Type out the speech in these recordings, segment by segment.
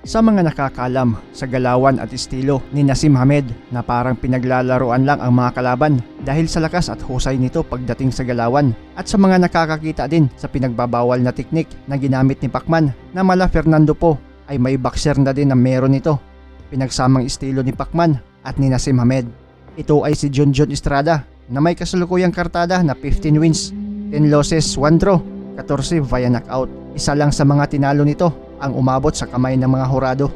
Sa mga nakakaalam sa galawan at estilo ni Naseem Hamed na parang pinaglalaruan lang ang mga kalaban dahil sa lakas at husay nito pagdating sa galawan, at sa mga nakakakita din sa pinagbabawal na teknik na ginamit ni Pacman na mala Fernando Poe, ay may boxer na din na meron nito. Pinagsamang estilo ni Pacman at ni Naseem Hamed. Ito ay si John John Estrada na may kasalukuyang kartada na 15 wins, 10 losses, 1 draw, 14 via knockout. Isa lang sa mga tinalo nito ang umabot sa kamay ng mga hurado.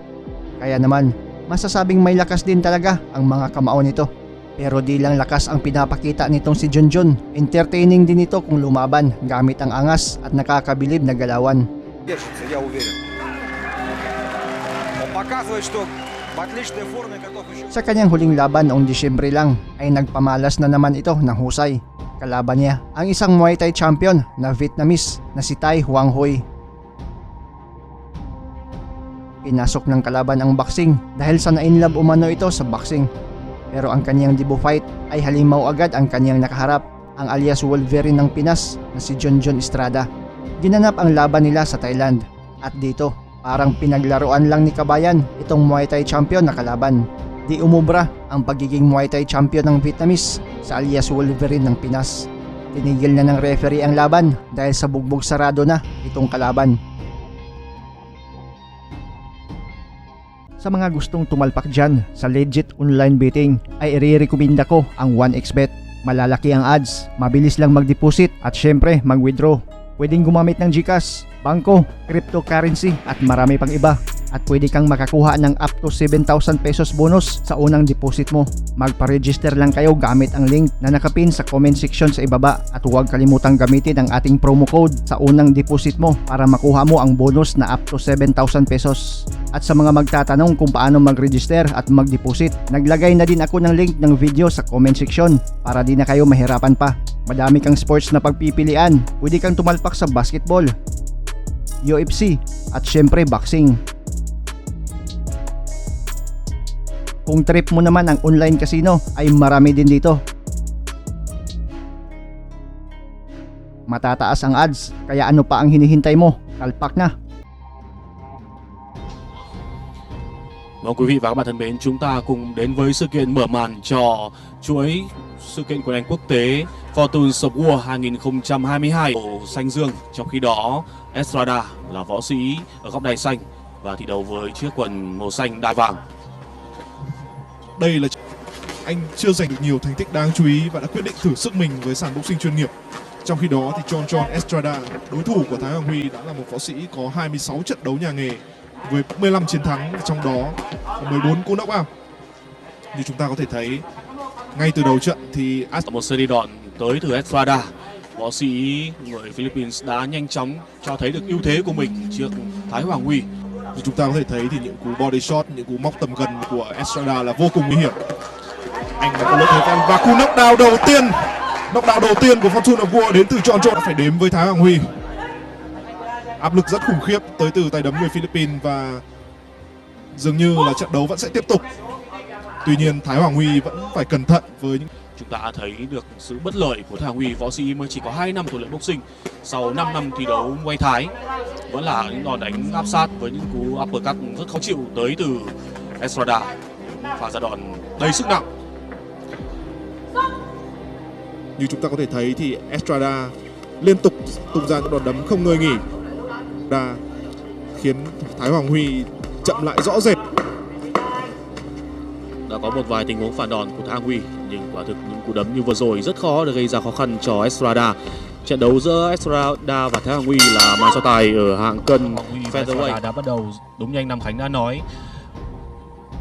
Kaya naman, masasabing may lakas din talaga ang mga kamao nito. Pero di lang lakas ang pinapakita nitong si John John. Entertaining din ito kung lumaban gamit ang angas at nakakabilib na galawan. Держится, я уверен. Он показывает, что в отличной форме, готов еще. Sa kanyang huling laban noong Disyembre lang ay nagpamalas na naman ito ng husay. Kalaban niya ang isang Muay Thai champion na Vietnamese na si Tai Hoang Huy. Pinasok ng kalaban ang boxing dahil sa na-inlove umano ito sa boxing. Pero ang kanyang debut fight ay halimaw agad ang kanyang nakaharap, ang alias Wolverine ng Pinas na si John John Estrada. Ginanap ang laban nila sa Thailand at dito parang pinaglaruan lang ni Kabayan itong Muay Thai champion na kalaban. Di umubra ang pagiging Muay Thai champion ng Vietnamese sa alias Wolverine ng Pinas. Tinigil na ng referee ang laban dahil sa bugbog sarado na itong kalaban. Sa mga gustong tumalpak dyan sa legit online betting ay irerekomenda ko ang 1xBet. Malalaki ang ads, mabilis lang mag-deposit at syempre mag-withdraw. Pwedeng gumamit ng GCash, bangko, cryptocurrency at marami pang iba. At pwede kang makakuha ng up to 7,000 pesos bonus sa unang deposit mo. Magpa-register lang kayo gamit ang link na nakapin sa comment section sa ibaba at huwag kalimutang gamitin ang ating promo code sa unang deposit mo para makuha mo ang bonus na up to 7,000 pesos. At sa mga magtatanong kung paano mag-register at mag-deposit, naglagay na din ako ng link ng video sa comment section para di na kayo mahirapan pa. Madami kang sports na pagpipilian. Pwede kang tumalpak sa basketball, UFC, at syempre boxing. Kung trip mo naman ang online casino ay marami din dito. Matataas ang ads, kaya ano pa ang hinihintay mo? Talpak na! Vâng, quý vị và các bạn thân mến, chúng ta cùng đến với sự kiện mở màn cho chuỗi sự kiện quyền anh quốc tế Fortune of War 2022 màu xanh dương. Trong khi đó, Estrada là võ sĩ ở góc đài xanh và thi đấu với chiếc quần màu xanh đai vàng. Đây là anh chưa giành được nhiều thành tích đáng chú ý và đã quyết định thử sức mình với sàn boxing chuyên nghiệp. Trong khi đó thì John John Estrada, đối thủ của Thái Hoàng Huy, đã là một võ sĩ có 26 trận đấu nhà nghề với 15 chiến thắng, trong đó có 14 cú knock out. Như chúng ta có thể thấy, ngay từ đầu trận thì Một series đòn tới từ Estrada. Võ sĩ người Philippines đã nhanh chóng cho thấy được ưu thế của mình trước Thái Hoàng Huy. Như chúng ta có thể thấy thì những cú body shot, những cú móc tầm gần của Estrada là vô cùng nguy hiểm. Anh đã có lợi thế căn và cú knockdown đầu tiên, knockdown đầu tiên của Fortune of War đến từ John John, phải đếm với Thái Hoàng Huy. Áp lực rất khủng khiếp tới từ tay đấm người Philippines và dường như là trận đấu vẫn sẽ tiếp tục. Tuy nhiên, Thái Hoàng Huy vẫn phải cẩn thận với những Chúng ta thấy được sự bất lợi của Thái Hoàng Huy, võ sĩ mới chỉ có 2 năm tập luyện boxing sau 5 năm thi đấu Muay Thái. Vẫn là những đòn đánh áp sát với những cú uppercut rất khó chịu tới từ Estrada. Pha ra đòn đầy sức nặng. Như chúng ta có thể thấy thì Estrada liên tục tung ra những đòn đấm không ngơi nghỉ, đa khiến Thái Hoàng Huy chậm lại rõ rệt. Đã có một vài tình huống phản đòn của Thái Hoàng Huy, nhưng quả thực những cú đấm như vừa rồi rất khó để gây ra khó khăn cho Estrada. Trận đấu giữa Estrada và Thái Hoàng Huy là màn so tài ở hạng cân featherweight đã bắt đầu. Đúng như anh Nam Khánh đã nói,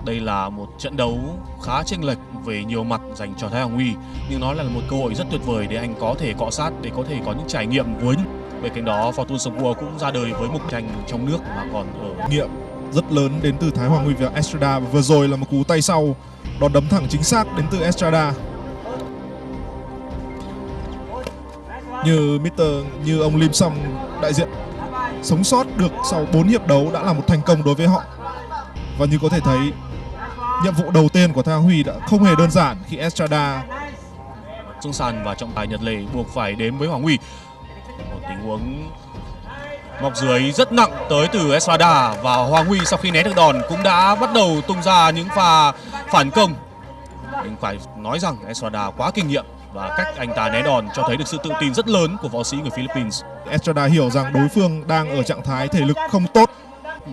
đây là một trận đấu khá chênh lệch về nhiều mặt dành cho Thái Hoàng Huy, nhưng nó là một cơ hội rất tuyệt vời để anh có thể cọ sát, để có thể có những trải nghiệm với. Bên cạnh đó, Fortune Songwoo cũng ra đời với mục tranh trong nước mà còn ở Nghiệm rất lớn đến từ Thái Hoàng Huy và Estrada. Và vừa rồi là một cú tay sau, đòn đấm thẳng chính xác đến từ Estrada. Như Mr. như ông Lim Song đại diện, sống sót được sau 4 hiệp đấu đã là một thành công đối với họ. Và như có thể thấy, nhiệm vụ đầu tiên của Thái Hoàng Huy đã không hề đơn giản khi Estrada xuống sàn và trọng tài Nhật Lệ buộc phải đếm với Hoàng Huy. Một tình huống móc dưới rất nặng tới từ Estrada và Hoàng Huy sau khi né được đòn cũng đã bắt đầu tung ra những pha phản công. Nhưng phải nói rằng Estrada quá kinh nghiệm và cách anh ta né đòn cho thấy được sự tự tin rất lớn của võ sĩ người Philippines. Estrada hiểu rằng đối phương đang ở trạng thái thể lực không tốt.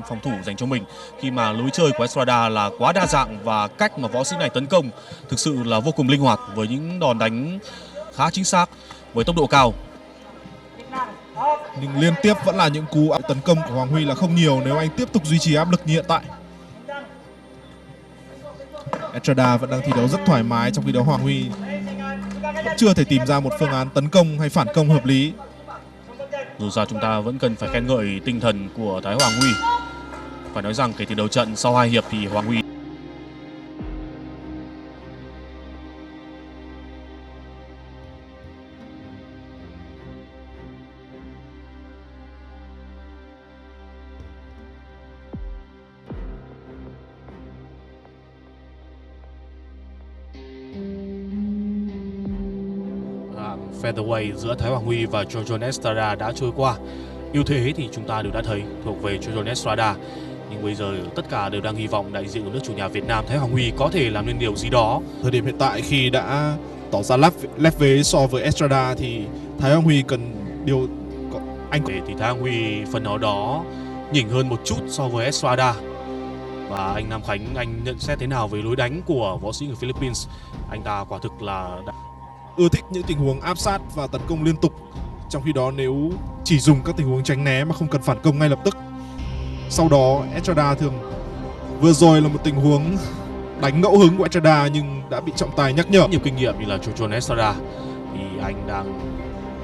Phòng thủ dành cho mình khi mà lối chơi của Estrada là quá đa dạng và cách mà võ sĩ này tấn công thực sự là vô cùng linh hoạt với những đòn đánh khá chính xác với tốc độ cao. Nhưng liên tiếp vẫn là những cú tấn công của Hoàng Huy là không nhiều nếu anh tiếp tục duy trì áp lực như hiện tại. Estrada vẫn đang thi đấu rất thoải mái, trong khi đó Hoàng Huy vẫn chưa thể tìm ra một phương án tấn công hay phản công hợp lý. Dù sao chúng ta vẫn cần phải khen ngợi tinh thần của Thái Hoàng Huy. Phải nói rằng kể từ đầu trận sau 2 hiệp thì Hoàng Huy featherweight giữa Thái Hoàng Huy và Jojo Estrada đã trôi qua. Ưu thế thì chúng ta đều đã thấy thuộc về Jojo Estrada. Nhưng bây giờ tất cả đều đang hy vọng đại diện của nước chủ nhà Việt Nam Thái Hoàng Huy có thể làm nên điều gì đó. Thời điểm hiện tại khi đã tỏ ra lép vế so với Estrada thì Thái Hoàng Huy cần điều anh thì Thái Hoàng Huy phần nào đó nhỉnh hơn một chút so với Estrada. Và anh Nam Khánh, anh nhận xét thế nào về lối đánh của võ sĩ người Philippines? Anh ta quả thực là ưa thích những tình huống áp sát và tấn công liên tục. Trong khi đó nếu chỉ dùng các tình huống tránh né mà không cần phản công ngay lập tức. Sau đó Estrada thường, vừa rồi là một tình huống đánh ngẫu hứng của Estrada nhưng đã bị trọng tài nhắc nhở. Nhiều kinh nghiệm như là Jojo Estrada thì anh đang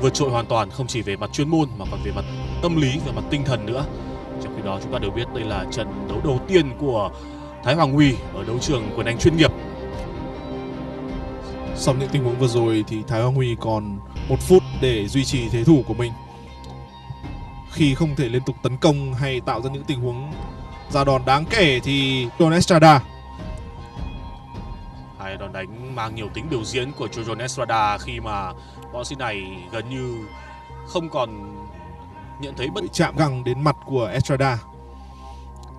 vượt trội hoàn toàn, không chỉ về mặt chuyên môn mà còn về mặt tâm lý, về mặt tinh thần nữa. Trong khi đó chúng ta đều biết đây là trận đấu đầu tiên của Thái Hoàng Huy ở đấu trường quyền Anh chuyên nghiệp. Sau những tình huống vừa rồi thì Thái Hoàng Huy còn 1 phút để duy trì thế thủ của mình. Khi không thể liên tục tấn công hay tạo ra những tình huống ra đòn đáng kể thì John Estrada. Hai đòn đánh mang nhiều tính biểu diễn của Jojo Estrada khi mà võ sĩ này gần như không còn nhận thấy bất chạm găng đến mặt của Estrada.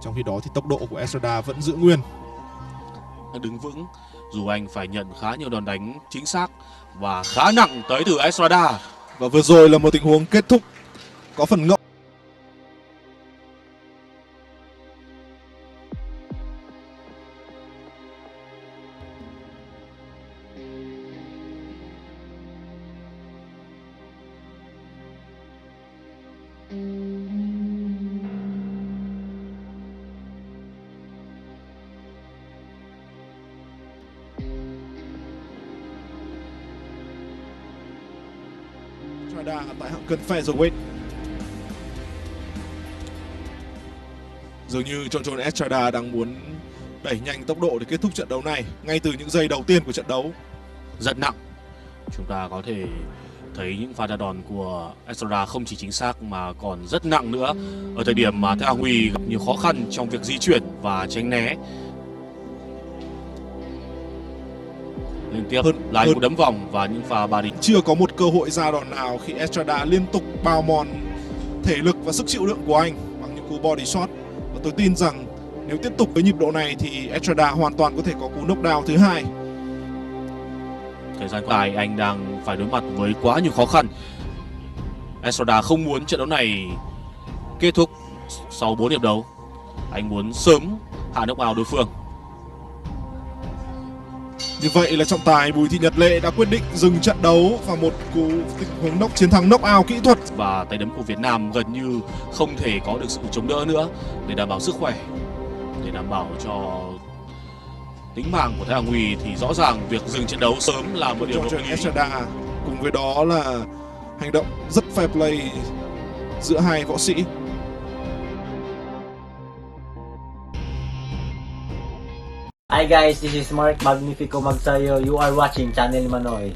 Trong khi đó thì tốc độ của Estrada vẫn giữ nguyên. Đứng vững dù anh phải nhận khá nhiều đòn đánh chính xác và khá nặng tới từ Estrada. Và vừa rồi là một tình huống kết thúc có phần ngẫu. Estrada tại hạng cân featherweight. Dường như John Estrada đang muốn đẩy nhanh tốc độ để kết thúc trận đấu này ngay từ những giây đầu tiên của trận đấu. Rất nặng. Chúng ta có thể thấy những pha ra đòn của Estrada không chỉ chính xác mà còn rất nặng nữa. Ở thời điểm mà Thái Hoàng Huy gặp nhiều khó khăn trong việc di chuyển và tránh né. Liên tiếp là cú đấm vòng và những pha body. Chưa có một cơ hội ra đòn nào khi Estrada liên tục bào mòn thể lực và sức chịu đựng của anh bằng những cú body shot. Và tôi tin rằng nếu tiếp tục với nhịp độ này thì Estrada hoàn toàn có thể có cú knockdown thứ hai. Thời gian qua anh đang phải đối mặt với quá nhiều khó khăn. Estrada không muốn trận đấu này kết thúc sau 4 hiệp đấu. Anh muốn sớm hạ knock out đối phương. Như vậy là trọng tài Bùi Thị Nhật Lệ đã quyết định dừng trận đấu và một cú tình huống knock chiến thắng knock out kỹ thuật. Và tay đấm của Việt Nam gần như không thể có được sự chống đỡ nữa để đảm bảo sức khỏe, để đảm bảo cho tính mạng của Thái Hoàng Huy thì rõ ràng việc dừng trận đấu sớm là một điều hợp lý. Estrada cùng với đó là hành động rất fair play giữa hai võ sĩ. Hi guys, this is Mark Magnifico Magsayo. You are watching Channel Manoy.